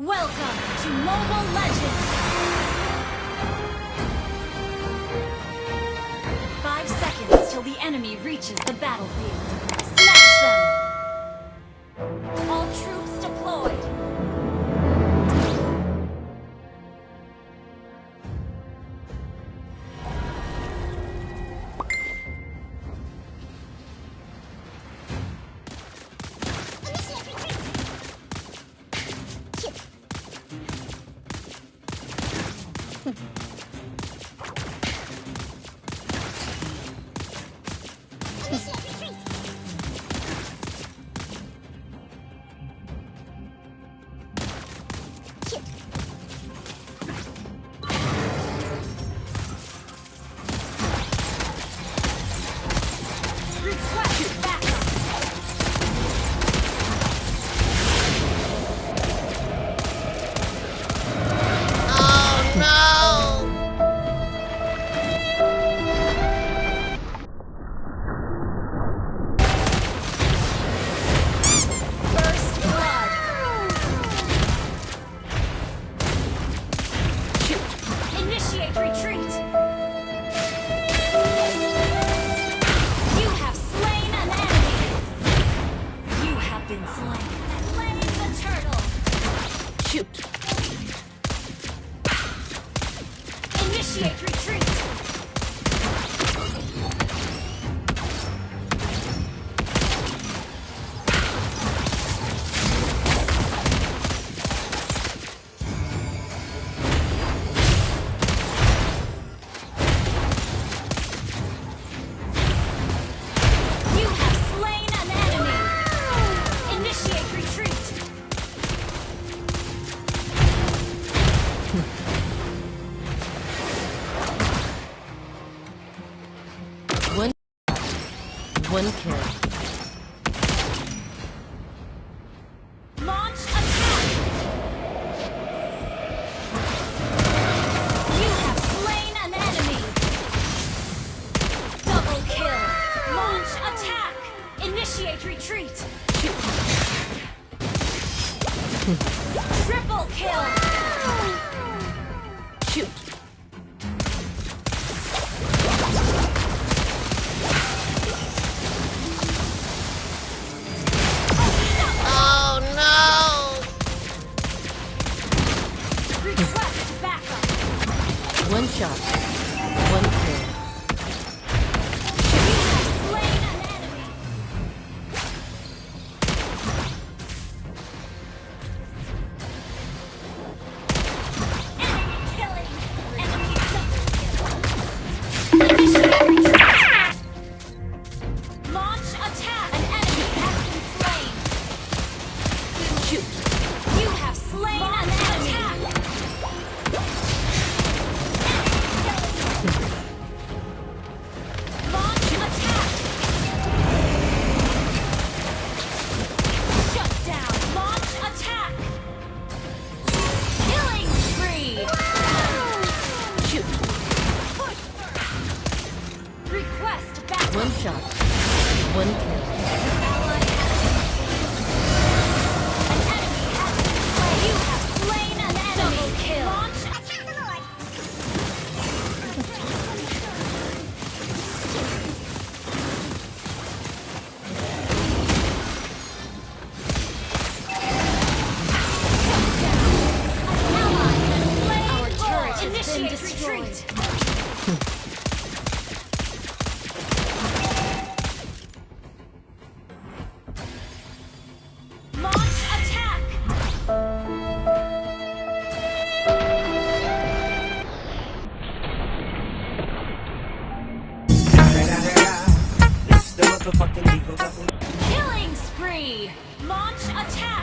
Welcome to Mobile Legends! 5 seconds till the enemy reaches the battlefield. Smash them! All troops deployed! Initiate retreat! Shoot! Initiate retreat! Shoot! Request backup! Oh no! First blood! Shoot! Initiate retreat! You have slain an enemy! You have been slain. Slain the turtle! Shoot! Initiate retreat! You have slain an enemy! Initiate retreat! One. One kill. Launch attack! You have slain an enemy! Double kill! Launch attack! Initiate retreat! Shoot! Triple kill! Shoot! Oh no! Request backup! One shot. One kill. You have slain an enemy! Enemy killing! Enemy double kill! Initiate retreat! Launch attack! An enemy has been slain! Shoot! You have slain an enemy! Attack! Enemy killing spree. Launch attack! Shut down! Launch attack! Killing spree! Shoot! Push first! Request backup! One shot. One kill. Ally has been slain. An enemy has been slain. You have slain an enemy. Double kill. Launch Attack the Lord! Ally has slain. Our turret has been Initiate destroyed. Retreat. Launch attack! It's the motherfucking Eagle Double. Killing spree! Launch attack!